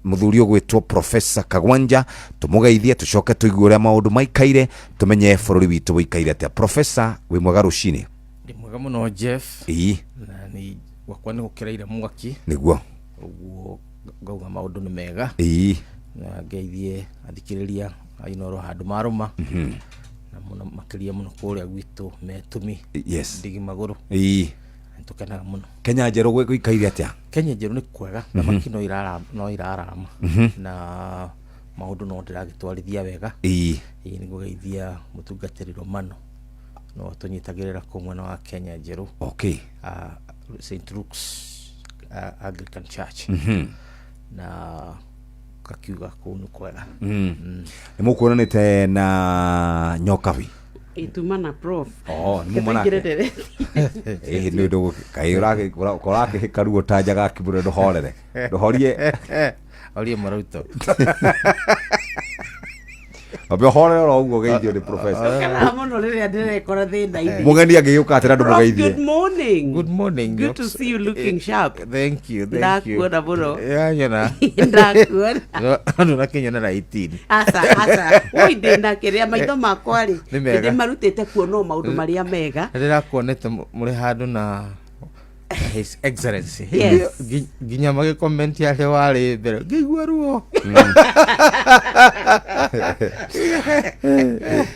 Muthuri ũgwĩtwo Professor Kagwanja, tũmũgeithie, tũcoke tũigue ũrĩa maũndũ maikaire, tũmenye bũrũri witũ ũikaire atĩa. Professor, wĩ mwega rũcinĩ? Ndĩ mwega mũno, Jeff. Na nĩ gwakwa nĩ gũkĩraire mwaki. Ũguo ngauga maũndũ nĩ mega. Na ngeithie athikĩrĩria a Inooro handũ marũma, na mũno makĩria mũno kũrĩa gwitũ Metumi, ndigi magũrũ. Nĩ tũkenaga mũno. Kenya Njerũ gũikaire atĩa? Kenya Njerũ nĩ kwega, thamaki no irarama na maũndũ no ndĩragĩtwarithia wega. Ĩĩ, nĩ ngũgeithia mũtungatĩri Romano, no tũnyitagĩrĩra kũu mwena wa Kenya Njerũ, St Luke's Anglican Church, na kakiuga kũu nĩ kwega. Nĩ mũkuonanĩte na Nyokabi? Ituma na prof. Oh, nĩ muma nake? Tũingĩre. Ĩhĩ, nĩ ũndũ kaĩ ũrakĩhĩka ruo ta njaga kibure, ndũhorere, ndũhorie. Orie marauto. Ambe ũhorere oro ũguo, geithio nĩ professor. Kenaga mũno rĩrĩa ndĩrekora thĩna-inĩ. Mũgeni angĩgĩũka atĩra ndũmũgeithie? Prof, good morning. Good morning. Good to see you looking sharp. Thank you, thank you. Ndakuona mũno. Yeah, nyona. Ndakuona. Ndũrakĩnyona na 18. Aca, aca, woi, ndĩna kĩrĩa maitho makwa rĩ, Nĩ mega. ndĩmarutĩte kuona o maũndũ marĩa mega. Ndĩrakuonete mũrĩ handũ na His Excellency. Yes. Nginya magĩkomenti arĩa warĩ mbere, ngĩigua ruo.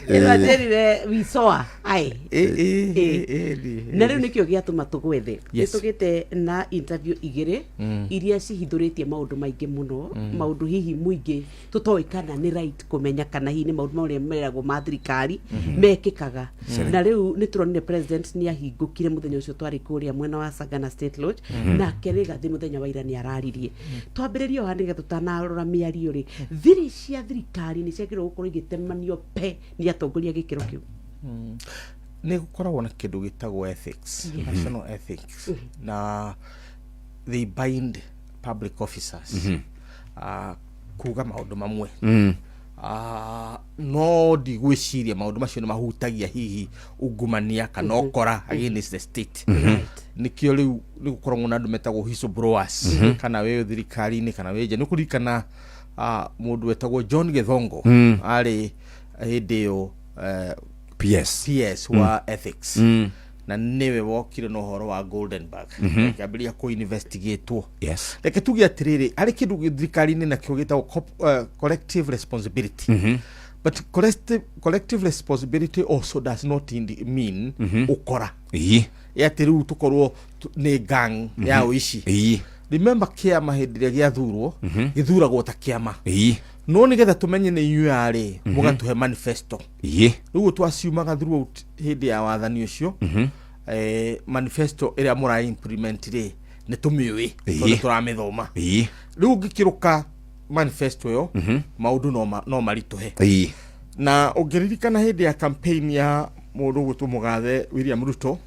Ĩno anjĩrire wicoa ai. Na rĩu nĩkĩo gĩatũma tũgwethe. Nĩ tũgĩte na interview igĩrĩ iria cihithũrĩtie maũndũ maingĩ mũno, maũndũ hihi mũingĩ tũtoĩ kana nĩ right kũmenya, kana hihi nĩ maũndũ marĩa meragwo ma thirikari mekĩkaga. Na rĩu nĩ tũronire president nĩ ahingũkire mũthenya ũcio twarĩ kũrĩa mwena wa Sagana State Lodge, nake Rigathĩ mũthenya wa ira nĩ araririe. Twambĩrĩrie o haha nĩgetha tũtanarora mĩario rĩ, thiri cia thirikari nĩ ciagĩrĩirwo gũkorwo igĩtemanio pe nĩ atongoria gĩkĩro kĩu? Nĩ gũkoragwo na kĩndũ gĩtagwo ethics, national ethics, na they bind public officers kuga maũndũ mamwe. No ndigwĩciria maũndũ macio nĩ mahutagia hihi ungumania kana ũkora against the state. Nĩkĩo rĩu nĩ gũkoragwo na andũ metagwo whistleblowers, kana wĩ thirikari-inĩ kana wĩ nja. Nĩ kũririkana mũndũ wetagwo John Gĩthongo arĩ hĩndĩ ĩyo PS. PS wa ethics, na nĩwe wokire na ũhoro wa Goldenberg, akĩambĩrĩria kũ investigatwo. Reke tuge atĩrĩrĩ, harĩ kĩndũ thirikari-inĩ nakĩo gĩtagwo collective responsibility, but collective responsibility also does not mean ũkora, atĩ rĩu tũkorwo nĩ gang ya ũici. Remember, kĩama hĩndĩ ĩrĩa gĩathurwo gĩthuragwo ta kĩama, no nĩgetha tũmenye nĩ inyuĩ arĩ, mũgatũhe manifesto. Rĩu twaciumaga throughout hĩndĩ ya wathani ũcio, manifesto ĩrĩa mũra implement rĩ, nĩ tũmĩũĩ tondũ tũramĩthoma. Rĩu ũngĩkĩrũka manifesto ĩyo, maũndũ no maritũhe. Na ũngĩririkana hĩndĩ ya campaign ya mũndũ ũgwĩtwo mũgathe William Ruto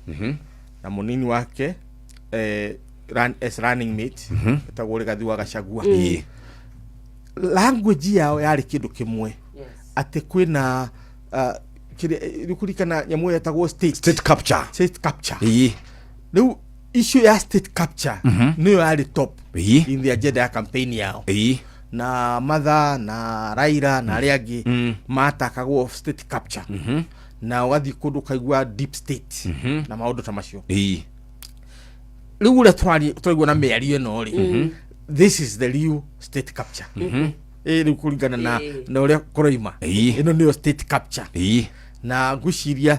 na mũnini wake as running mate etagwo Rigathi wa Gachagua, language yao yarĩ kĩndũ kĩmwe, atĩ kwĩna kĩrĩa kũririkana nyamũ ĩyo yetagwo state State capture. State capture. Rĩu issue ya state capture nĩyo yarĩ top in the agenda ya campaign yao, na Martha na Raila na arĩa angĩ matakagwo state capture, na ũgathiĩ kũndũ ũkaigua deep state na maũndũ ta macio. Rĩu ũrĩa tũraigua na mĩario ĩno rĩ, this is the real state capture. Ĩ rĩu kũringana na na ũrĩa kũroima, ĩno nĩyo state capture. Na ngwĩciria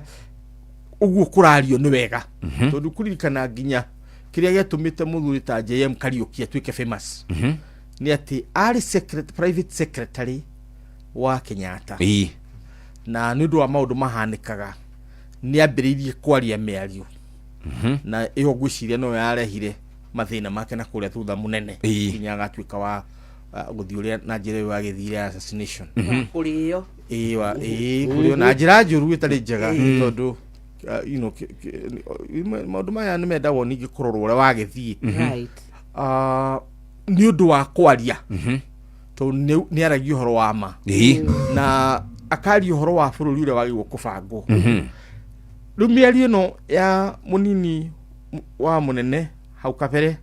ũguo kũrario nĩ wega, tondũ kũririkana nginya kĩrĩa gĩatũmĩte mũthuri ta JM Kariũki atuĩke famous nĩ atĩ arĩ private secretary wa Kenyatta, na nĩ ũndũ wa maũndũ mahanĩkaga nĩ ambĩrĩirie kwaria mĩario, na ĩyo ngwĩciria no yarehire mathĩna make na kũrĩa thutha mũnene, nginya agatuĩka wa gũthiĩ ũrĩa na njĩra ĩyo agĩthire ya assassination. Kũrĩo. Ĩĩ, kũrĩo na njĩra njũru ĩtarĩ njega, tondũ maũndũ maya nĩ mendagwo ningĩ kũrorwo ũrĩa wagĩthiĩ. Nĩ ũndũ wa kwaria, tondũ nĩ aragia ũhoro wa ma na akaria ũhoro wa bũrũri ũrĩa wagĩrĩirwo kũbangwo. Rĩu mĩario ĩno ya mũnini wa mũnene hau kabere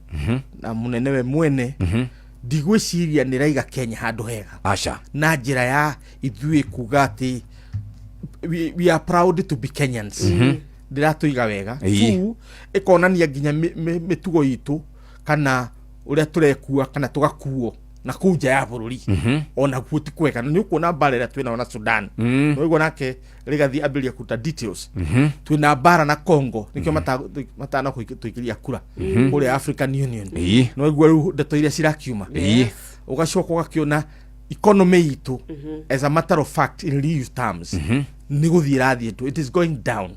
na mũnene we mwene. Ndigwĩciria nĩ raiga Kenya handũ hega. Aca. Na njĩra ya ithuĩ kuga atĩ we are proud to be Kenyans, ndĩratũiga wega. Tu ĩkonania nginya mĩtugo itũ kana ũrĩa tũrekua kana tũgakuo na kũu nja ya bũrũri, ona kuo ti kwega. Na nĩ ũkuona mbara ĩrĩa twĩnayo na Sudan, nĩwaigua nake Rigathi ambĩrĩria kũruta details. Twĩna mbara na Congo, nĩkĩo matanatũikĩria kura kũrĩa African Union. Nĩwaigua rĩu ndeto iria cirakiuma. Ũgacoka ũgakĩona economy itũ, as a matter of fact, in real terms, nĩ gũthiĩ ĩrathiĩ tu, it is going down.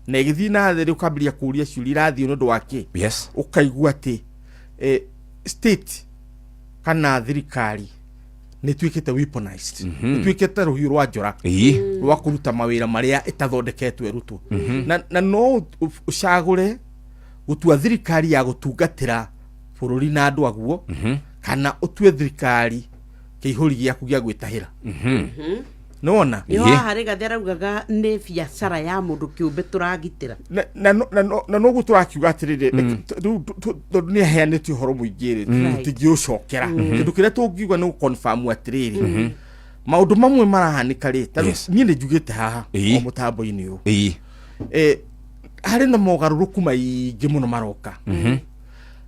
Na ĩgĩthiĩ na thĩ rĩ, ũkambĩrĩria kũũria ciũria, ĩrathiĩ nĩ ũndũ wa kĩ? Ũkaigua atĩ state kana thirikari nĩ ĩtuĩkĩte weaponized, ĩtuĩkĩte rũhiũ rwa njora rwa kũruta mawĩra marĩa ĩtathondeketwo ĩrutwo. Na no ũcagũre gũtua thirikari ya gũtungatĩra bũrũri na andũ aguo, kana ũtue thirikari kĩihũri gĩaku gĩa gwĩtahĩra, nĩwona? Nĩho haha Rigathi araugaga nĩ biacara ya mũndũ kĩũmbe tũragitĩra. Na noguo tũrakiuga atĩrĩrĩ, rĩu tondũ nĩ aheanĩte ũhoro mũingĩ rĩ, tũtingĩũcokera. Kĩndũ kĩrĩa tũngiuga nĩ gũconfirm atĩrĩrĩ, maũndũ mamwe marahanĩka rĩ, ta rĩu niĩ nĩ njugĩte haha o mũtambo-inĩ ũyũ, harĩ na mogarũrũku maingĩ mũno maroka,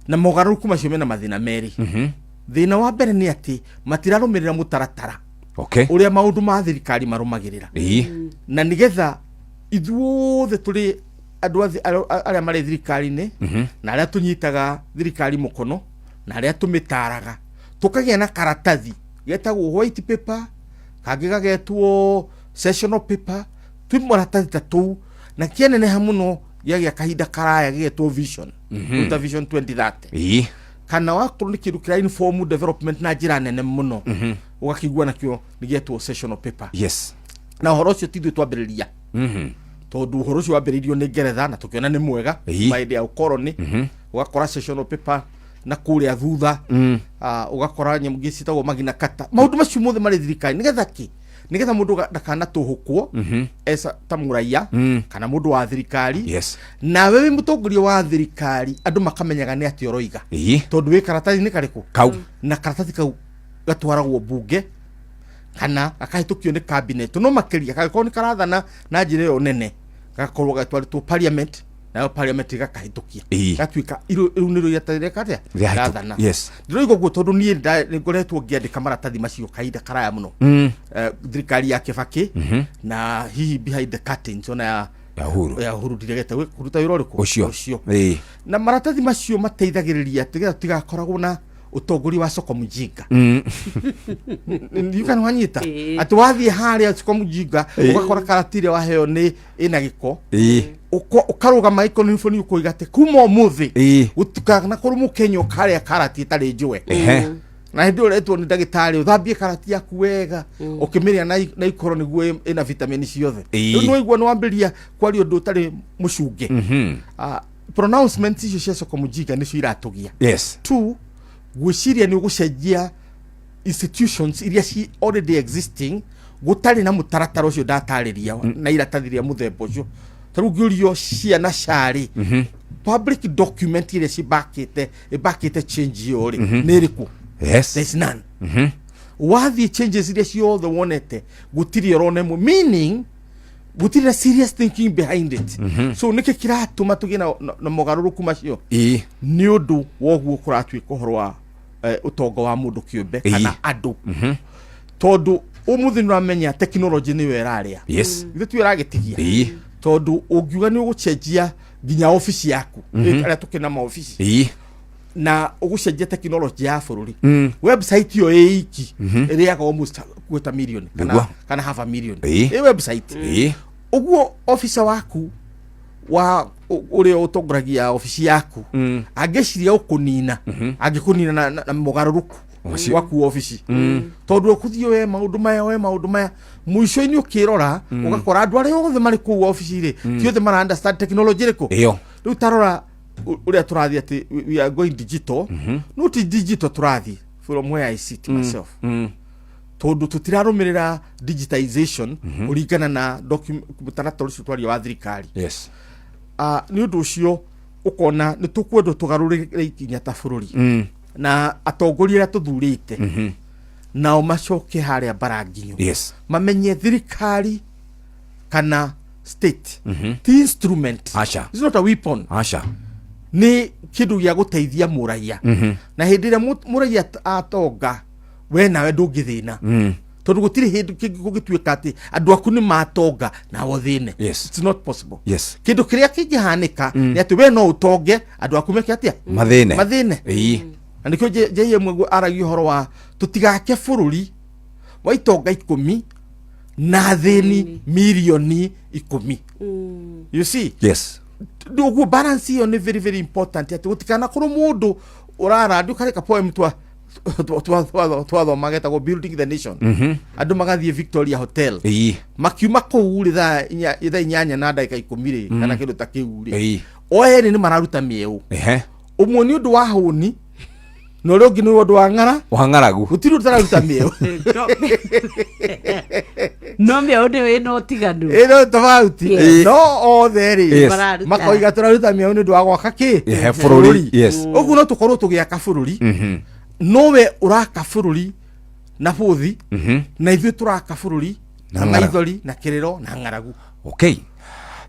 na mogarũrũku macio mena mathĩna merĩ. Thĩna wa mbere nĩ atĩ matirarũmĩrĩra mũtaratara ũrĩa maũndũ ma thirikari marũmagĩrĩra. Na nĩgetha ithuothe tũrĩ andũ arĩa marĩ thirikari-inĩ na arĩa tũnyitaga thirikari mũkono na arĩa tũmĩtaraga, tũkagĩa na karatathi getagwo white paper, kangĩ gagetwo sessional paper, twĩ maratathi ta tũu, na kĩaneneha mũno gĩagĩa kahinda karaya gĩgetwo vision, ta Vision 2030, kana wakorwo nĩ kĩndũ kĩra inform development na njĩra nene mũno, ũgakĩigua nakĩo nĩ gĩetwo sessional paper. Na ũhoro ũcio ti ithuĩ twambĩrĩria, tondũ ũhoro ũcio wambĩrĩirio nĩ Ngeretha na tũkĩona nĩ mwega. Kuma hĩndĩ ya ũkoroni ũgakora sessional paper na kũrĩa thutha, ũgakora nyamũ ingĩ ciĩtagwo Magna Carta. Maũndũ macio mothe marĩ thirikari nĩgetha kĩ? Nĩgetha mũndũ ndakanatũhũkwo esa ta mũraiya kana mũndũ wa thirikari. Nawe wĩ mũtongoria wa thirikari, andũ makamenyaga nĩ atĩ ũroiga, tondũ wĩ karatathi-inĩ karĩkũ? Kau. Na karatathi kau gatwaragwo mbunge kana gakahĩtũkio nĩ cabinet, no makĩria kangĩkorwo nĩ karathana na njĩra ĩyo nene, gagakorwo gatwarĩtwo parliament, nayo parliament ĩgakahĩtũkia. Gatuĩka rĩu nĩrĩo iratathi atĩa? Rathana. Ndĩroiga ũguo tondũ niĩ nĩ ngoretwo ngĩandĩka maratathi macio kahinda karaya mũno. Thirikari ya Kĩbakĩ na hihi behind the curtains ona ya Ya Uhuru. Ya Uhuru, ndiregete kũruta wĩra ũrĩkũ? Ũcio. Ũcio. Na maratathi macio mateithagĩrĩria atĩ getha tũtigakoragwo na ũtongoria wa soko mjinga. Ndiũĩ kana wanyita. Atĩ wathiĩ harĩa soko mjinga, ũgakora karati ĩrĩa waheo nĩ ĩna gĩko, ũkarũgama ĩkoniboni, ũkoiga atĩ kuma ũmũthĩ gũtikanakorwo mũkenya ũkarĩa karati ĩtarĩ njũe. Na hĩndĩ ĩyo ũretwo nĩ ndagĩtarĩ ũthambie karati yaku wega, ũkĩmĩrĩa na ikoro nĩguo ĩna vitamini ciothe. Rĩu nĩwaigua nĩ wambĩrĩria kwaria ũndũ ũtarĩ mũcunge. Pronouncement icio cia soko mjinga nĩcio iratũgia. Two, gwĩciria nĩ ũgũcenjia institutions iria ci already existing gũtarĩ na mũtaratara ũcio ndatarĩria na iratathi rĩa mũthemba ũcio. Ta rĩu ngĩũrio ciana carĩ public document iria cibakĩte ĩbakĩte change ĩyo rĩ, nĩ ĩrĩkũ? There's none. Wathiĩ changes iria ciothe wonete, gũtirĩ ũrona ĩmwe, meaning gũtirĩ na serious thinking behind it. So nĩkĩ kĩratũma tũgĩe na mogarũrũku macio? Nĩ ũndũ wa ũguo kũratuĩka ũhoro wa ũtonga wa mũndũ kĩũmbe kana andũ, tondũ ũmũthĩ nĩ ũramenya technology nĩyo ĩrarĩa. Ithuĩ tiyo ĩragĩtigia. Tondũ ũngiuga nĩ ũgũcenjia nginya obici yaku, arĩa tũkĩ na maobici, na ũgũcenjia technology ya bũrũri, website ĩyo ĩ iki ĩrĩaga almost quarter million kana, kana half a million. Ĩ website. Ũguo officer waku wa ũrĩa ũtongoragia obici yaku angĩciria ũkũnina, angĩkũnina na mũgarũrũku waku obici, tondũ ũkũthiĩ we maũndũ maya, we maũndũ maya, mũico-inĩ ũkĩrora ũgakora andũ arĩa othe marĩ kũu obici rĩ, ti othe mara understand technology ĩrĩkũ. Ĩyo. Rĩu tarora ũrĩa tũrathiĩ atĩ we are going digital. No ti digital tũrathiĩ, from where I sit myself, tondũ tũtirarũmĩrĩra digitization kũringana na mũtaratara ũcio twaria wa thirikari. Nĩ ũndũ ũcio ũkona nĩ tũkwendwo tũgarũrĩre ikinya ta bũrũri. Na atongoria arĩa tũthurĩte nao macoke harĩa mbaranginyo, mamenye thirikari kana state ti instrument. Aca. It's not a weapon. Aca. Nĩ kĩndũ gĩa gũteithia mũraia, na hĩndĩ ĩrĩa mũraia atonga, we nawe ndũngĩthĩna, tondũ gũtirĩ hĩndĩ kĩngĩ kũngĩtuĩka atĩ andũ aku nĩ matonga nawe ũthĩne. It's not possible. Kĩndũ kĩrĩa kĩngĩhanĩka nĩ atĩ we no ũtonge, andũ aku meke atĩa? Mathĩne. Mathĩne. Na nĩkĩo JM aragia ũhoro wa tũtigake bũrũri wa itonga 10 na athĩni mirioni 10, you see? Ũguo balance ĩyo nĩ very very important, atĩ gũtikanakorwo mũndũ ũrara ndũ karĩ ka poem twa twathoma getagwo Building the Nation. Andũ magathiĩ Victoria Hotel, makiuma kũu rĩ, thaa 8:10 rĩ, kana kĩndũ ta kĩu rĩ, o erĩ nĩ mararuta mĩeũ. Ũmwe nĩ ũndũ wa hũni na ũrĩa ũngĩ nĩ ũndũ wa ng'ara. Wa ng'aragu. Gũtirĩ ũtararuta mĩeũ. No mĩeũ nĩ ĩna ũtiganu. Ĩno tofauti. No othe rĩ, Mararuta. makoiga tũraruta mĩeũ nĩ ũndũ wa gwaka kĩ? Ehe, bũrũri. Yes. Ũguo no tũkorwo tũgĩaka bũrũri, nowe ũraka bũrũri na bũthi, na ithuĩ tũraka bũrũri na na ng'aragu. Maithori na kĩrĩro na ng'aragu. Okay,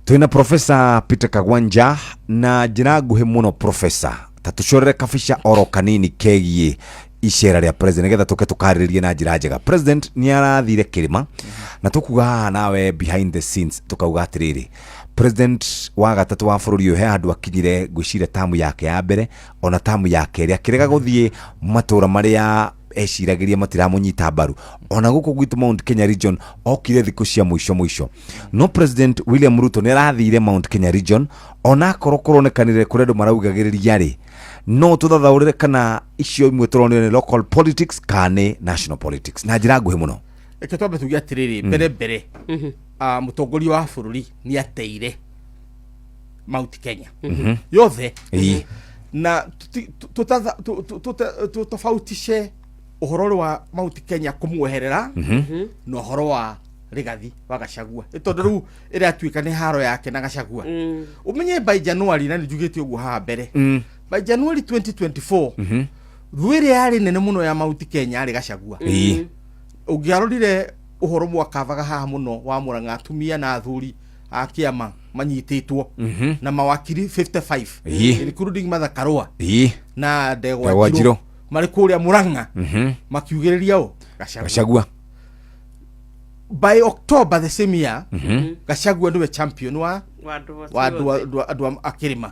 twina Profesa Peter Kagwanja. Na njĩra nguhĩ mũno, Profesa, ta tũcorere kabica oro kanini kegiĩ icera rĩa president, nĩgetha tũke tũkarĩrĩrie na njĩra njega. President nĩ arathire kĩrĩma, na tũkuga haha nawe behind the scenes tũkauga atĩrĩrĩ, president wa gatatũ wa bũrũri ũyũ he handũ akinyire, ngwĩciria tamu yake ya mbere ona tamu ya kerĩ, akĩrega gũthiĩ matũra marĩa eciragĩria matiramũnyita mbaru, ona gũkũ gwitũ Mount Kenya region okire thikũ cia mũico mũico. No President William Ruto nĩ arathire Mount Kenya region, ona akorwo kũronekanire kũrĩ andũ maraugagĩrĩria rĩ, no tũthathaũrĩre kana icio imwe tũronire nĩ local politics kana nĩ national politics, na njĩra nguhĩ mũno. Reke twambe tuge atĩrĩrĩ, mbere mbere, mũtongoria wa bũrũri nĩ ateire Mount Kenya yothe, na tũtofautice ũhoro ũrĩ wa Mount Kenya kũmweherera na ũhoro wa Rigathi wa Gachagua, nĩ tondũ rĩu ĩratuĩka nĩ haro yake na Gachagua. Ũmenye by January, na nĩ njugĩte ũguo haha mbere, by January 2024, thũ ĩrĩa yarĩ nene mũno ya Mount Kenya yarĩ Gachagua. Ũngĩarorire ũhoro mwakavaga haha mũno wa Mũrang'a, atumia na athuri a kĩama manyitĩtwo na mawakiri 55, including Martha Karua na Ndegwa Ndegwa Njirũ, Njirũ. marĩ kũrĩa Mũrang'a makiugĩrĩria ũ? Gachagua. Gachagua. By October the same year, Gachagua nĩwe champion wa wa andũ a kĩrĩma.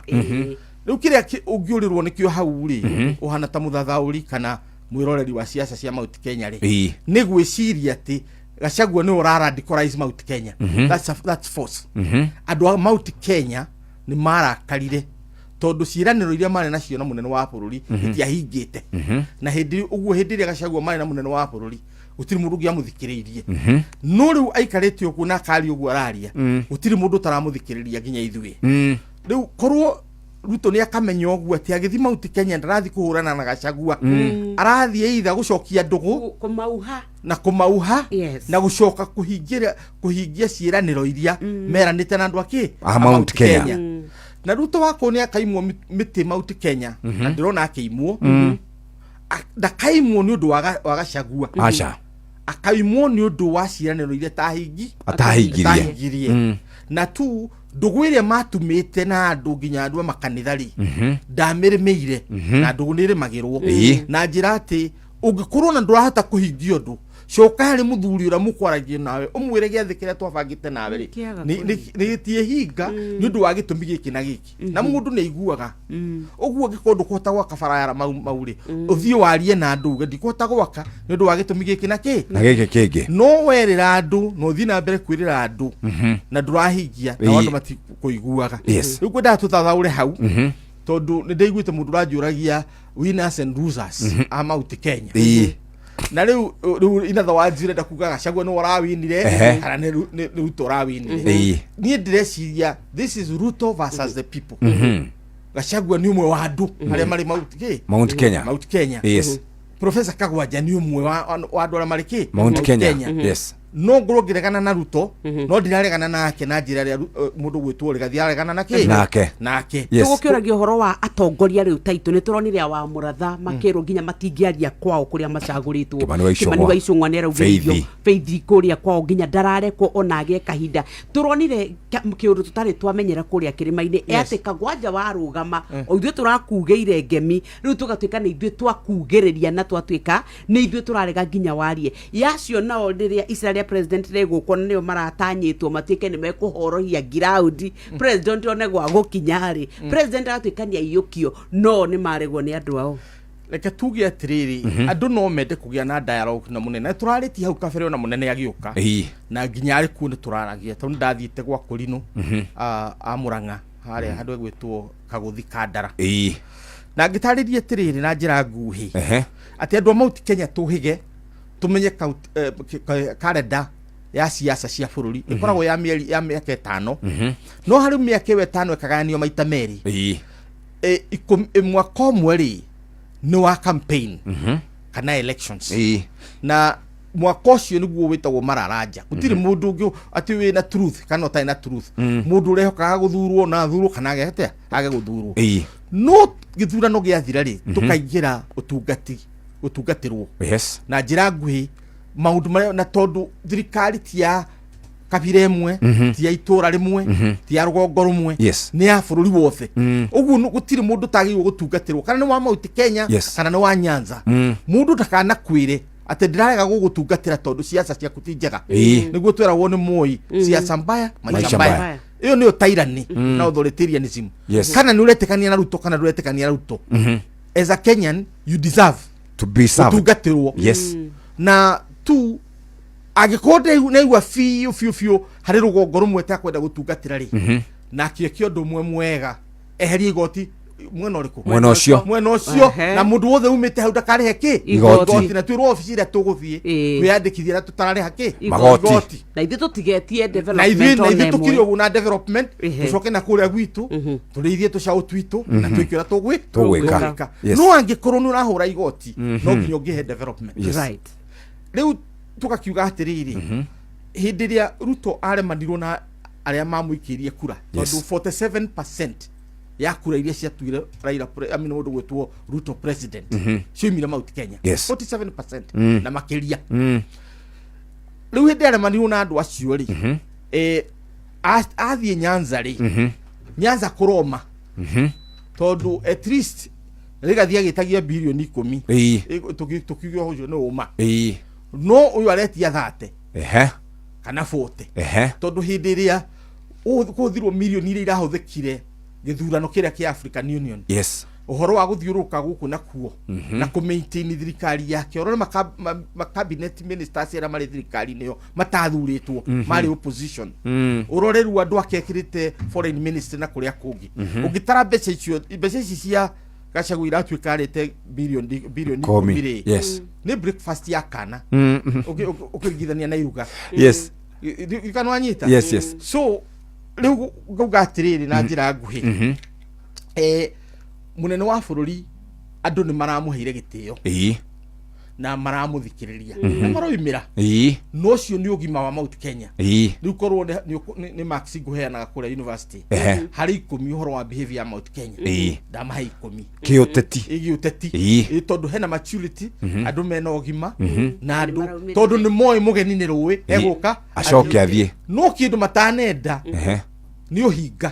Rĩu kĩrĩa ũngĩũrĩrwo nĩkĩo hau rĩ, ũhana ta mũthathaũri kana mwĩroreri wa ciaca cia Mount Kenya rĩ, nĩ gwĩciria atĩ Gachagua nĩwe ũra radicalize Mount Kenya. That's false. Andũ a Mount Kenya nĩ marakarire tondũ ciĩranĩro iria marĩ nacio na mũnene wa bũrũri itiahingĩte, na hĩndĩ ũguo, hĩndĩ ĩrĩa Gachagua marĩ na mũnene wa bũrũri, gũtirĩ mũndũ ũngĩ amũthikĩrĩirie. No rĩu aikarĩte ũguo na akaria ũguo araria, gũtirĩ mũndũ ũtaramũthikĩrĩria nginya ithuĩ. Rĩu korwo Ruto nĩ akamenya ũguo atĩ agĩthiĩ Mount Kenya ndarathiĩ kũhũrana na Gachagua, arathiĩ either gũcokia ndũgũ kũmauha na kũmauha na gũcoka kũhingia ciĩranĩro iria meranĩte na andũ akĩ A Mount Kenya. Na Ruto wakwo nĩ akaimwo mĩtĩ Mount Kenya, na ndĩrona akĩimwo. Ndakaimwo nĩ ũndũ wa Gachagua. Aca. Akaimwo nĩ ũndũ wa ciĩranĩro iria tahingi atahingirie. Atahingirie. Na tu ndũgũ ĩrĩa matumĩte na andũ, nginya andũ a makanitha rĩ, ndamĩrĩmĩire, na ndũgũ nĩ ĩrĩmagĩrwo na njĩra atĩ ũngĩkorwo na ndũrahota kũhingia ũndũ, coka harĩ mũthuri ũrĩa mũkwaragia nawe, ũmwĩre gĩathĩ kĩrĩa twabangĩte nawe rĩ, Kĩaga nĩ gĩtiĩhinga nĩ ũndũ wa gĩtũmi gĩkĩ na gĩkĩ, na mũndũ nĩ aiguaga ũguo. Angĩkorwo ndũkũhota gwaka barabara mau mau rĩ, ũthiĩ warie na andũ uge ndikũhota gwaka nĩ ũndũ wa gĩtũmi gĩkĩ na kĩ na gĩkĩ kĩngĩ. No werĩra andũ na ũthiĩ na mbere kwĩrĩra andũ na ndũrahingia, na andũ matikũiguaga. Rĩu kwendaga tũtathaũre hau, tondũ nĩ ndaiguĩte mũndũ ũranjũragia winners and losers a Mount Kenya. Na rĩu in other words ũrenda kuga Gachagua nĩwe ũrawinire kana nĩ Ruto ũrawinire? Niĩ ndĩreciria this is Ruto versus the people. Gachagua nĩ ũmwe wa andũ arĩa marĩ Mount kĩ? Mount Kenya. Mount Kenya. Professor Kagwanja nĩ ũmwe wa andũ arĩa marĩ kĩ? Mount Kenya. Yes. No ngorwo ngĩregana na Ruto, no ndiraregana nake na njĩra ĩrĩa mũndũ gwĩtwo Rigathi aregana na kĩ Nake. Nake. Yes. Tũgũkĩũragia ũhoro wa atongoria rĩu taitũ, nĩ tũronire a Mũratha makĩrwo nginya matingĩaria kwao kũrĩa macagũrĩtwo. Kĩmani wa Icũng'wa. Kĩmani wa Icũng'wa nĩ araugĩrĩirio. Feithi. Feithi kũrĩa kwao nginya ndararekwo ona agĩe kahinda. Tũronire kĩũndũ tũtarĩ twamenyera kũrĩa kĩrĩma-inĩ. Atĩ Kagwanja warũgama, o ithuĩ tũrakugĩire ngemi, rĩu tũgatuĩka nĩ ithuĩ twakugĩrĩria na twatuĩka nĩ ithuĩ tũrarega nginya warie yacio. Nao rĩrĩa icera rĩa president rĩgũkwo na nĩo maratanyĩtwo matuĩke nĩ mekũhorohia ngiraundi, president one gwa gũkinya rĩ, president agatuĩka nĩ aiyũkio, no nĩ maregwo nĩ andũ ao. Reke tuge atĩrĩrĩ, andũ no mende kũgĩa na dialogue na mũnene. Tũrarĩtie hau kabere ona mũnene agĩũka na nginya arĩ kuo nĩ tũraragia, tondũ nĩ ndathiĩte gwa Kũrinũ a Mũrang'a harĩa handũ egwĩtwo Kagũthi Kandara, na ngĩtarĩria atĩrĩrĩ na njĩra nguhĩ atĩ andũ a Mount Kenya tũhĩge tũmenye kalenda ya siasa cia bũrũri ĩkoragwo ya mĩeri ya mĩaka 5, no harĩ mĩaka ĩyo 5 ĩkagayanio maita merĩ. Mwaka ũmwe rĩ nĩ wa campaign kana elections, na mwaka ũcio nĩguo wĩtagwo mararanja. Gũtirĩ mũndũ ũngĩ atĩ wĩna truth kana ũtarĩ na truth, mũndũ ũrehokaga gũthurwo na athurwo kana age atĩa, age gũthurwo. No gĩthurano gĩathira rĩ, tũkaingĩra ũtungati, gũtungatĩrwo na njĩra nguhĩ maũndũ marĩa, na tondũ thirikari ti ya kabira ĩmwe, ti ya itũra rĩmwe, ti ya rũgongo rũmwe, nĩ ya bũrũri wothe. Ũguo gũtirĩ mũndũ ũtagĩrĩirwo gũtungatĩrwo, kana nĩ wa Mount Kenya kana nĩ wa Nyanza. Mũndũ ndakanakwĩre atĩ ndĩrarega gũgũtungatĩra tondũ siasa ciaku ti njega. Nĩguo tweragwo nĩ Moi, siasa mbaya, maisha Maisha mbaya. Mbaya. Ĩyo nĩyo tyranny na authoritarianism. Kana nĩ ũretĩkania na Ruto kana ndũretĩkania na Ruto, as a Kenyan you deserve to be served. Gũtungatĩrwo. Na tu angĩkorwo ndaigua biũ biũ biũ harĩ rũgongo rũmwe takwenda gũtungatĩra rĩ, na akĩeke ũndũ ũmwe mwega, eherie igoti mwena ũrĩkũ? Mwena ũcio. Mwena ũcio. Na mũndũ wothe umĩte hau ndakarĩhe kĩ? Igoti. Na twĩrwo obici ĩrĩa tũgũthiĩ kwĩyandĩkithia na tũtararĩha kĩ? Magoti. Na ithuĩ tũtigetie Na ithuĩ development na ona ithuĩ tũkiri ĩmwe. ũguo na development, tũcoke na kũrĩa gwitũ tũrĩithie tũcaũ twitũ na twĩke ũrĩa Tũgwĩka. No angĩkorwo nĩ ũrahũra igoti, no nginya ũngĩhe development. Rĩu tũgakiuga atĩrĩrĩ, hĩndĩ ĩrĩa Ruto aremanirwo na arĩa mamũikĩirie kura, tondũ 47% ya kura iria ciatuire Raila I mean, mũndũ gwĩtwo Ruto president cioimire Mount Kenya. 47% na makĩria. Rĩu hĩndĩ aremanirwo na andũ acio rĩ, athiĩ Nyanza rĩ, Nyanza kũroma, tondũ at least Rigathi agĩtagia birioni 10. Tũkiuga ũcio nĩ ũma, no ũyũ aretia 30 kana 40, tondũ hĩndĩ ĩrĩa kũhũthirwo mirioni iria irahũthĩkire gĩthurano kĩrĩa kĩa African Union, ũhoro wa gũthiũrũrũka gũkũ na kuo na kũ maintain thirikari yake, ũrore ma cabinet ministers arĩa marĩ thirikari-inĩ ĩyo matathurĩtwo, marĩ opposition. Ũrore rĩu andũ ake ekĩrĩte foreign ministry na kũrĩa kũngĩ. Ũngĩtara mbeca icio, mbeca ici cia Gachagua iratuĩka arĩte birioni birioni 10. 10 rĩ, nĩ breakfast ya kana ũkĩringithania na iruga. Kana wanyita? Yes. So rĩu ngauga atĩrĩrĩ na njĩra nguhĩ, mũnene wa bũrũri andũ nĩ maramũheire gĩtĩo na maramũthikĩrĩria na maroimĩra, no ũcio nĩ ũgima wa Mount Kenya. Rĩu korwo nĩ marks ngũheanaga kũrĩa university, harĩ 10, ũhoro wa behavior ya Mount Kenya, ndamahe 10. Kĩũteti. Ĩgiĩ ũteti. Ĩ, tondũ hena maturity, andũ mena ũgima na andũ Nĩmaraumĩrĩra. Tondũ nĩ moĩ mũgeni nĩ rũĩ egũka Acoke athiĩ. No kĩndũ matanenda nĩ ũhinga.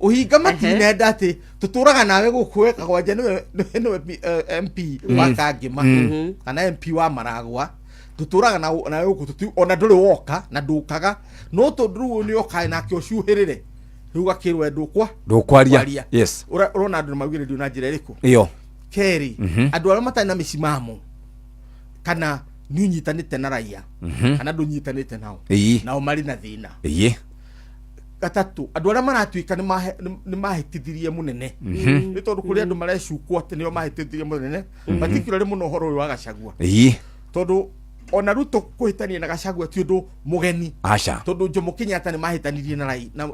Ũhinga matinenda atĩ tũtũraga nawe gũkũ we Kagwanja nĩwe MP wa Kangĩma kana MP wa Maragwa, tũtũraga nawe gũkũ ona ndũrĩ woka na ndũkaga, no tondũ rĩu nĩ oka nake ũcuhĩrĩre, rĩu gakĩrwo we ndũkwa Ndũkwaria. Kwaria. Ũrona andũ nĩ maugĩrĩrio na njĩra ĩrĩkũ? Ĩyo. Kerĩ, andũ arĩa matarĩ na mĩcimamo, kana nĩ ũnyitanĩte na raia kana ndũnyitanĩte nao, nao marĩ na thĩna. Gatatũ, andũ arĩa maratuĩka nĩ mahĩtithirie mũnene, nĩ tondũ kũrĩ andũ marecukwo atĩ nĩo mahĩtithirie mũnene, particularly mũno ũhoro ũyũ wa Gachagua, tondũ ona Ruto kũhĩtania na Gachagua ti ũndũ mũgeni, Aca. Tondũ Jomo Kenyatta nĩ mahĩtanirie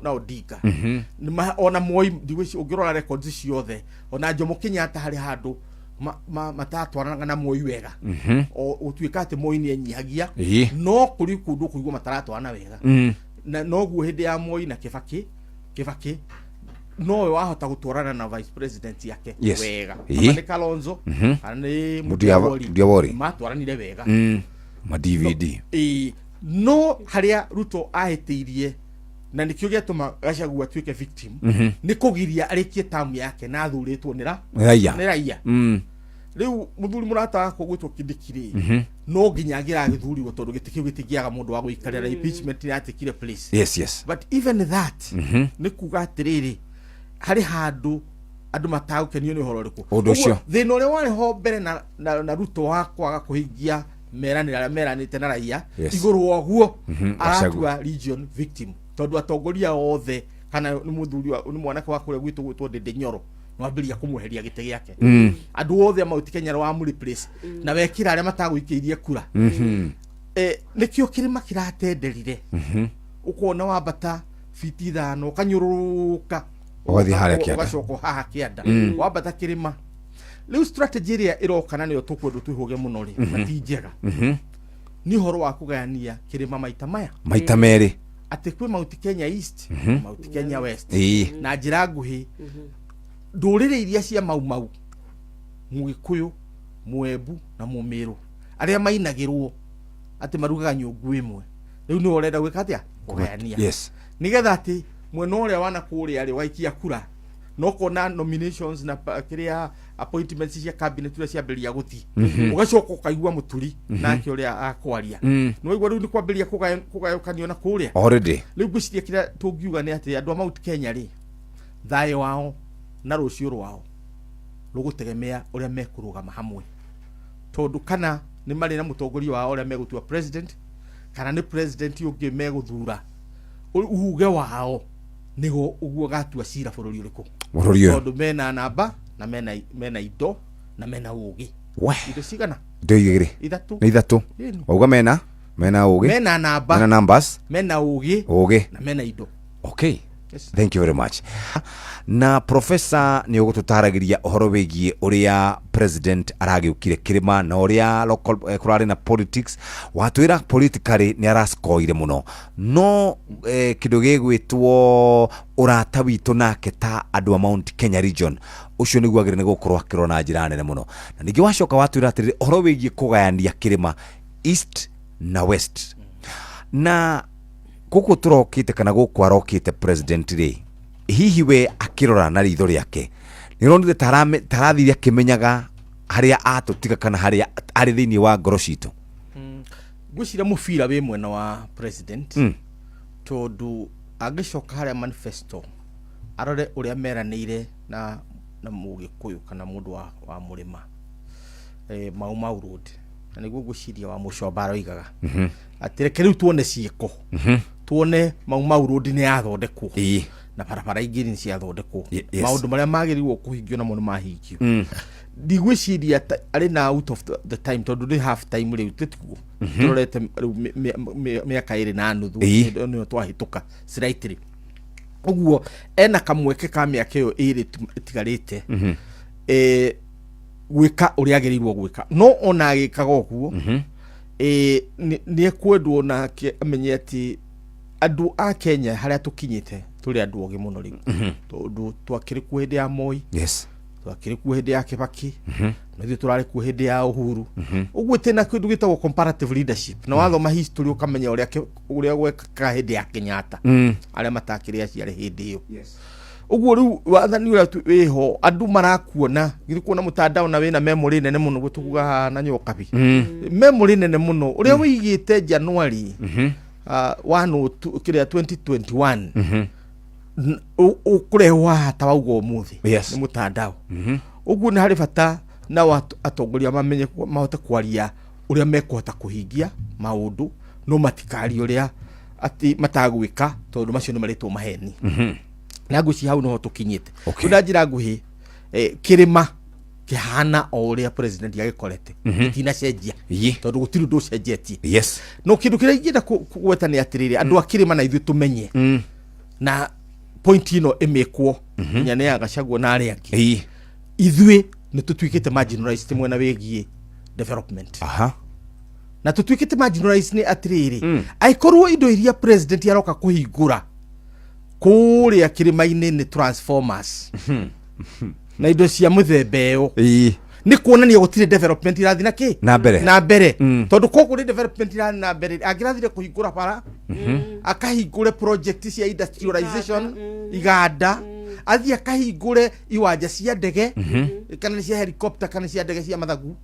na Odinga. Ona Moi, ndigwĩci ũngĩrora records ciothe, ona Jomo Kenyatta harĩ handũ Matatwaranaga na Moi wega, o gũtuĩka atĩ Moi nĩ enyihagia, no kũrĩ kũndũ kũigua mataratwarana wega. Na noguo hĩndĩ ya Moi na Kibaki, Kibaki nowe wahota gũtwarana na vice president yake wega. Kana nĩ Kalonzo kana nĩ Mutia Wori. Mutia Wori. Matwaranire wega. Ma DVD. Ĩĩ, no harĩa Ruto ahĩtĩirie na nĩkĩo gĩatũma Gachagua atuĩke victim nĩ kũgiria arĩkie tamu yake na athurĩtwo nĩ ra raia. Nĩ raia. Rĩu mũthuri mũrata wakwa gwĩtwo Kindiki rĩ, no nginya angĩragĩthurirwo tondũ gĩtĩ kĩu gĩtingĩaga mũndũ wa gũikarĩra. Impeachment nĩ yatikire place. But even that nĩ kuga atĩrĩrĩ, harĩ handũ andũ matagũkenio nĩ ũhoro ũrĩkũ. Ũndũ ũcio. Ũguo, thĩna ũrĩa warĩ ho mbere na Ruto wa kwaga kũhingia meranĩra arĩa meranĩte na raia, igũrũ wa ũguo aratua region victim tondũ atongoria othe, kana nĩ mũthuri nĩ mwanake wa kũrĩa gwitũ gwĩtwo Ndĩndĩ Nyoro, nĩwambĩrĩria kũmweheria gĩtĩ gĩake. Andũ othe a Mount Kenya nĩwamũ replace na wekĩra arĩa matagũikĩirie kura. Nĩkĩo kĩrĩma kĩratenderire, ũkona wambata fiti 5 ũkanyũrũrũka. Ũgathiĩ harĩa kĩanda. Ũgacoka haha kĩanda wambata kĩrĩma. Rĩu strategy ĩrĩa ĩroka na nĩyo tũkwendwo twĩhũge mũno rĩ, na ti njega, nĩ ũhoro wa kũgayania kĩrĩma maita maya. Maita merĩ. Atĩ kwĩ Mount Kenya East, Mount Kenya West. Na njĩra nguhĩ, ndũrĩrĩ iria cia Mau Mau, Mũgĩkũyũ, Mũembu na Mũmĩrũ, arĩa mainagĩrwo atĩ marugaga nyũngũ ĩmwe, rĩu nĩwe ũrenda gwĩka atĩa? Kũgayania. Nĩgetha atĩ mwena ũrĩa wana kũrĩa rĩ, ũgaikia kura no kona nominations na kĩrĩa appointments cia cabinet iria ciambĩrĩria gũthi, ũgacoka ũkaigua mũturi nake ũrĩa akwaria. Nĩwaigua rĩu nĩ kwambĩrĩria kũgayũkanio na kũrĩa. Already. Rĩu ngwĩciria kĩrĩa tũngiuga nĩ atĩ andũ a Mount Kenya rĩ, thayũ wao na rũciũ rwao rũgũtegemea ũrĩa mekũrũgama hamwe, tondũ kana nĩ marĩ na mũtongoria wao ũrĩa megũtua president, kana nĩ president ũngĩ megũthura, uge wao nĩguo ũguo gatua cira bũrũri ũrĩkũ. Bũrũri ũyũ. Tondũ mena namba na mena indo na mena ũgĩ. We. Indo cigana? Indo igĩrĩ. Ithatũ. Nĩ ithatũ. Ĩni. Wauga mena ũgĩ. Mena namba. Mena numbers. Mena ũgĩ. Ũgĩ. Na mena indo. Okay. Yes. Thank you very much. Na professor nĩ ũgũtũtaragĩria ũhoro wĩgiĩ ũrĩa president aragĩũkire kĩrĩma na ũrĩa local kũrarĩ na politics. Watwĩra politically nĩ arascoire mũno, no kĩndũ gĩgwĩtwo ũrata witũ nake ta andũ a Mount Kenya region, ũcio nĩguo agĩrĩire nĩ gũkorwo akĩrora na njĩra nene mũno. Na ningĩ wacoka watwĩra atĩrĩrĩ, ũhoro wĩgiĩ kũgayania kĩrĩma east na west, na gũkũ tũrokĩte kana gũkũ arokĩte president rĩ, hihi we akĩrora na ritho rĩake nĩ ũronire tarathire akĩmenyaga harĩa atũtiga kana harĩa arĩ thĩinĩ wa ngoro citũ? Ngwĩciria mũbira wĩ mwena wa president, tondũ angĩcoka harĩa manifesto arore ũrĩa meranĩire na Mũgĩkũyũ kana mũndũ wa mũrĩma, Mau Mau Road, na nĩguo ngwĩciria wa Mũcomba aroigaga atĩ reke rĩu tuone ciĩko, tuone Mau Mau Road nĩ yathondekwo na barabara ingĩ nĩ ciathondekwo. Maũndũ marĩa magĩrĩirwo kũhingio namo nĩ mahingio. Ndigwĩciria arĩ na out of the time, tondũ nĩ half time rĩu, tĩtiguo tũrorete rĩu mĩaka 2.5 nĩyo twahĩtũka slightly. Ũguo ena kamweke ka mĩaka ĩyo 2 ĩtigarĩte gwĩka ũrĩa agĩrĩirwo gwĩka. No ona agĩkaga ũguo, nĩ ekwendwo nake amenye atĩ andũ a Kenya harĩa tũkinyĩte tũrĩ andũ ogĩ mũno rĩu, tondũ twakĩrĩ kuo hĩndĩ ya Moi, twakĩrĩ kuo hĩndĩ ya Kibaki, na ithuĩ tũrarĩ kuo hĩndĩ ya Uhuru. Ũguo tĩna kĩndũ gĩtagwo comparative leadership, na wathoma history ũkamenya ũrĩa gwekĩkaga hĩndĩ ya Kenyatta, arĩa matakĩrĩ aciare hĩndĩ ĩyo. Ũguo rĩu wathani ũrĩa wĩho andũ marakuona, githĩ kuona mũtandao na wĩna memory nene mũno, guo tuguga haha na nyokabi, memory nene mũno ũrĩa wĩigĩte January 1 kĩrĩa 2021 ũkũrehwo haha ta wauga ũmũthĩ nĩ mũtandao. Ũguo nĩ harĩ bata nao atongoria mamenye mahote kwaria ũrĩa mekũhota kũhingia maũndũ, no matikarie ũrĩa atĩ matagwĩka, tondũ macio nĩ marĩtwo maheni. Na ngwĩciria hau noho tũkinyĩte. Rĩu na njĩra nguhĩ, kĩrĩma kĩhana o ũrĩa president agĩkorete, gĩtinacenjia, tondũ gũtirĩ ũndũ ũcenjetie. No kĩndũ kĩrĩa ingĩenda kũgweta nĩ atĩrĩrĩ, andũ a kĩrĩma na ithuĩ tũmenye, na point ĩno ĩmĩkwo nginya nĩ ya Gachagua na arĩa angĩ, ithuĩ Nĩ tũtuĩkĩte marginalized mwena wĩgiĩ development. Na tũtuĩkĩte marginalized nĩ atĩrĩrĩ, angĩkorwo indo iria president aroka kũhingũra kũrĩa kĩrĩma-inĩ nĩ transformers na indo cia mũthemba ĩyo, nĩ kuonania gũtirĩ development irathiĩ na kĩ? Na mbere. Na mbere. Tondũ koguo nĩ development irathiĩ na mbere, angĩrathire kũhingũra bara, akahingũre project cia industrialization, iganda, athiĩ akahingũre iwanja cia ndege, kana nĩ cia helicopter kana nĩ cia ndege cia mathagu.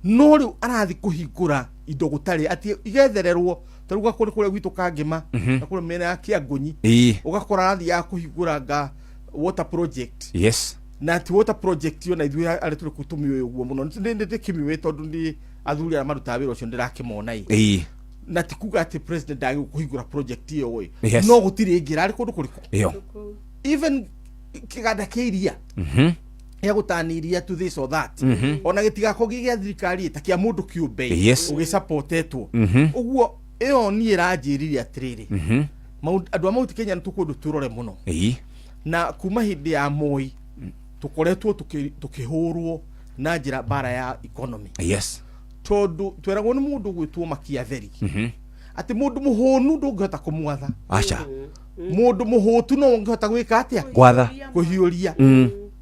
No rĩu arathiĩ kũhingũra indo gũtarĩ atĩ igethererwo, ta rĩu gakũrĩ kũrĩa gwitũ Kangĩma na kũrĩa mĩena ya Kĩangũnyi, ũgakora arathiaga kũhingũra nga water project, na ti water project yo, na ithuĩ arĩa tũrĩ kũu tũmĩũĩ ũguo mũno. Nĩ ndĩkĩmĩũĩ tondũ nĩ athuri arĩa marutaga wĩra ũcio ndĩrakĩmona ĩ. Na ti kuga atĩ president ndagĩrĩirwo kũhingũra project ĩyo ĩ, no gũtirĩ ĩngĩ ĩrarĩ kũndũ kũrĩkũ. Ĩyo. Even kĩganda kĩa iria, gĩa gũtani iria to this or that, ona gĩtigakorwo gĩ gĩa thirikari ĩ, ta kĩa mũndũ kĩũmbe ũgĩsupportetwo ũguo. Ĩyo niĩ ĩranjĩrire atĩrĩrĩ, andũ a Mount Kenya nĩ tũkũndũ tũrore mũno. Na kuma hĩndĩ ya Moi tũkoretwo tũkĩhũrwo na njĩra mbara ya economy, tondũ tweragwo nĩ mũndũ gwĩtwo Machiavelli atĩ mũndũ mũhũnu ndũngĩhota kũmwatha. Aca. Mũndũ mũhũtu no ũngĩhota gwĩka atĩa? Gwatha. Kũhiũria.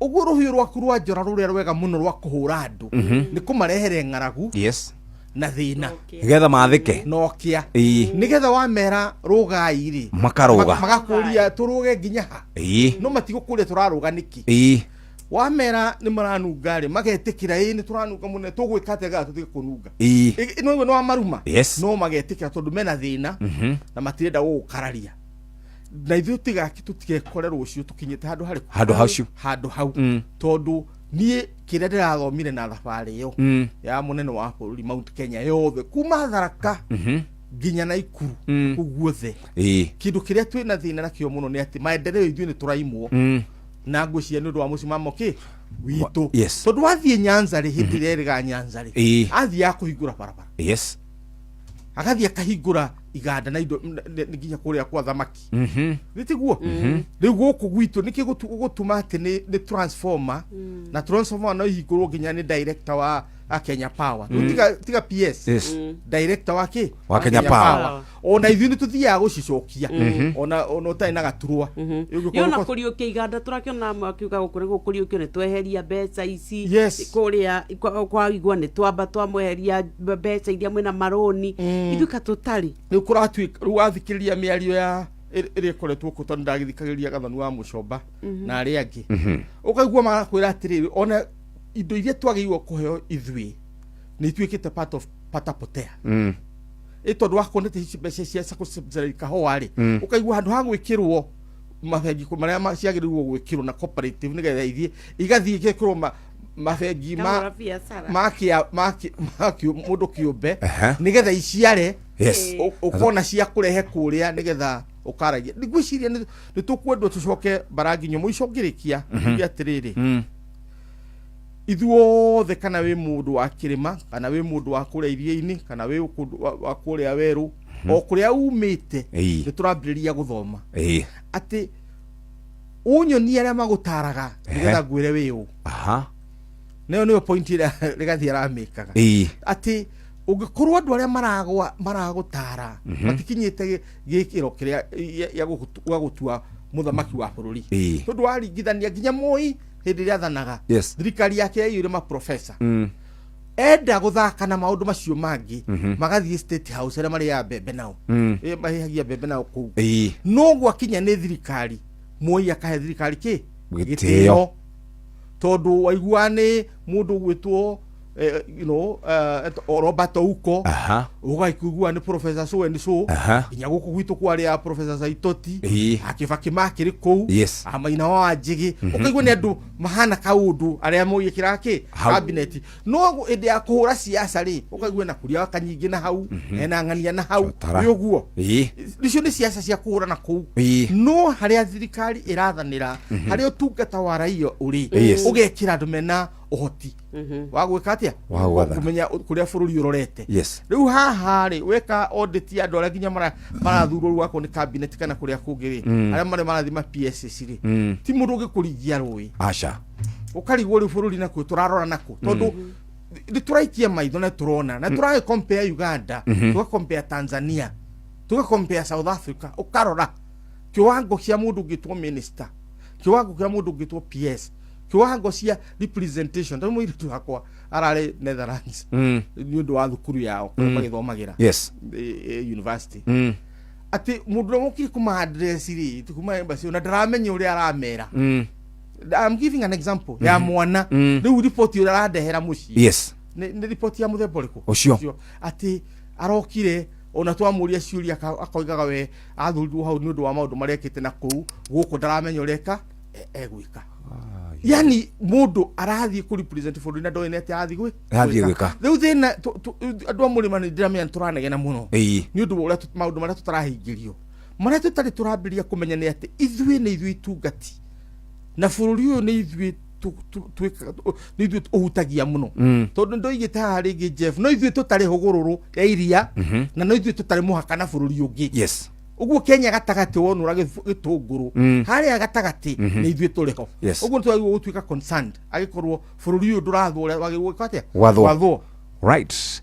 Ũguo rũhiũ rwaku rwa njora rũrĩa rwega mũno rwa kũhũra andũ nĩ kũmarehere ng'aragu na thĩna. Nĩgetha mathĩke. Nokia. Nĩgetha wamera rũgai rĩ, Makarũga. Magakũria tũrũge nginya ha? No matigũkũria tũrarũga nĩkĩ. Wamera nĩ maranunga rĩ, magetĩkĩra, ĩ nĩ tũranunga mũno, tũgwĩka atĩa getha tũtige kũnunga? No nĩ wamaruma. No magetĩkĩra tondũ mena thĩna na matirenda gũgũkararia. Na ithuĩ tigaki tũtigekore rũciũ tũkinyĩte handũ harĩkũ? Handũ hacu. Handũ hau. Tondũ niĩ kĩrĩa ndĩrathomire na thabarĩ ĩyo ya mũnene wa bũrũri, Mount Kenya yothe kuma Tharaka nginya Naikuru, kũu guothe, kĩndũ kĩrĩa twĩna thĩna nakĩo mũno nĩ atĩ maendeleo ithuĩ nĩ tũraimwo, na ngwĩciria nĩ ũndũ wa mũcimamo kĩ witũ. Tondũ wathiĩ Nyanza rĩ, hĩndĩ ĩrĩa ĩrĩga Nyanza rĩ, athiaga kũhingũra barabara, agathiĩ akahingũra iganda na indo nginya kũrĩa kwa thamaki. Nĩ tiguo? Rĩu gũkũ gwitũ nĩkĩ gũtũma atĩ nĩ transformer, na transformer no ihingũrwo nginya nĩ director wa a Kenya Power. Rĩu tiga PS, director wa kĩ? Wa Kenya Power. Ona ithuĩ nĩ tũthiaga gũcicokia ona ũtarĩ na gaturwa. Ũngĩkorwo Yona kũriũkia iganda, tũrakĩona makiuga gũkũ nĩ gũkũriũkio, nĩ tweheria mbeca ici kũrĩa kwa igua, nĩ twamba twamweheria mbeca iria mwĩna marũni, ithuĩ ka tũtarĩ. Rĩu kũratuĩka rĩu wathikĩrĩria mĩario ya ĩrĩa ĩkoretwo kũ, tondũ ndagĩthikagĩrĩria Gathoni wa Mũcomba na arĩa angĩ, ũkaigua magakwĩra atĩrĩrĩ, ona indo iria twagĩrĩirwo kũheo ithuĩ nĩ ituĩkĩte part of patapotea. Ĩ tondũ wakuonete ici mbeca cia Sacco kahũa rĩ, ũkaigua handũ ha gwĩkĩrwo mabengi marĩa ciagĩrĩirwo gwĩkĩrwo na cooperative nĩgetha ithiĩ igathiĩ igekĩrwo mabengi ma Kahũra biacara. Ma mũndũ kĩũmbe, nĩgetha iciare, ũkona cia kũrehe kũrĩa nĩgetha ũkaragia. Ngwĩciria nĩ tũkwendwo tũcoke barangi mũico ngĩrĩkia njuge atĩrĩrĩ, ithuothe, kana wĩ mũndũ wa kĩrĩma, kana wĩ mũndũ wa kũrĩa iria-inĩ, kana wĩ kũndũ wa kũrĩa werũ, o kũrĩa umĩte, nĩ tũrambĩrĩria gũthoma atĩ ũnyonie arĩa magũtaraga nĩgetha ngwĩre wĩ ũ. Nayo nĩyo point ĩrĩa Rigathi aramĩkaga, atĩ ũngĩkorwo andũ arĩa maragwa maragũtara matikinyĩte gĩkĩro kĩrĩa gĩa gũtua mũthamaki wa bũrũri, tondũ waringithania nginya Moi hĩndĩ ĩrĩa athanaga, thirikari yake yaiyũire maprofesa. Enda gũthaka na maũndũ macio mangĩ, magathiĩ State House arĩa marĩaga mbembe nao. Mahĩhagia mbembe nao kũu. No gwakinya nĩ thirikari, Moi akahe thirikari kĩ? Gĩtĩo. Tondũ waigua nĩ mũndũ ũgwĩtwo Robert Ouko, ũgaikuigua nĩ professor so and so, nginya gũkũ gwitũ kwarĩ a Professor Saitoti, akĩbakĩ makĩrĩ kũu, amaina wa Njĩgĩ, ũkaigua nĩ andũ mahana kaũndũ arĩa moiĩkĩraga kĩ? Hau. Cabinet. No hĩndĩ ya kũhũra siasa rĩ, ũkaigua na kuria kanyingĩ na hau, ena ng'ania na hau. Chotara. Nĩ ũguo. Icio nĩ siasa cia kũhũra na kũu. No harĩa thirikari ĩrathanĩra, harĩa ũtungata wa raia ũrĩ, ũgekĩra andũ mena ũhoti wa gwĩka atĩa? Wa gwathana. Kũmenya kũrĩa bũrũri ũrorete. Rĩu haha rĩ, weka audit ya andũ arĩa nginya marathurwo rĩu akorwo nĩ cabinet kana kũrĩa kũngĩ rĩ, arĩa marĩ marathiĩ ma PSS rĩ, ti mũndũ ũngĩkũringia rũĩ. Aca. Ũkarigwo rĩu bũrũri nakuo tũrarora nakuo, tondũ nĩ tũraikia maitho na tũrona na tũragĩ compare Uganda, tũga compare Tanzania, tũga compare South Africa. Ũkarora kiwango cia mũndũ ũngĩtwo minister, kiwango kĩa mũndũ ũngĩtwo PS, kiwango cia representation. Tondũ mũirĩtu wakwa ararĩ Netherlands nĩ ũndũ wa thukuru yao kũrĩa magĩthomagĩra university, atĩ mũndũ ũrĩa wokire kũma address rĩ kuma embassy, ona ndaramenya ũrĩa aramera. I'm giving an example ya mwana. Rĩu riboti ũrĩa arandehera mũciĩ nĩ riboti ya mũthemba ũrĩkũ? Ũcio. Atĩ arokire, ona twamũria ciũria akoigaga we athurirwo hau nĩ ũndũ wa maũndũ marĩa ekĩte na kũu gũkũ, ndaramenya ũrĩa eka egwĩka. Yani mũndũ arathiĩ kũ represent bũrũri na ndoĩ nĩ atĩ arathiĩ Arathiĩ gwĩka. Rĩu thĩna andũ a mũrĩma nĩ ndĩramenya nĩ tũranegena mũno nĩ ũndũ wa ũrĩa maũndũ marĩa tũtarahingĩrio, marĩa tũtarĩ tũrambĩrĩria kũmenya nĩ atĩ ithuĩ nĩ ithuĩ itungati na bũrũri ũyũ nĩ ithuĩ nĩ ithuĩ ũhutagia mũno, tondũ ndoigĩte haha rĩngĩ, Jeff, no ithuĩ tũtarĩ hũgũrũrũ ya iria na no ithuĩ tũtarĩ mũhaka na bũrũri ũngĩ. Ũguo Kenya gatagatĩ wonũra gĩtũngũrũ harĩa gatagatĩ nĩ ithuĩ tũrĩ ho. Ũguo nĩ twagĩrĩirwo gũtuĩka concerned angĩkorwo bũrũri ũyũ ndũrathwo ũrĩa wagĩrĩirwo gwĩka atĩa. Gwathwo. Gwathwo. Right.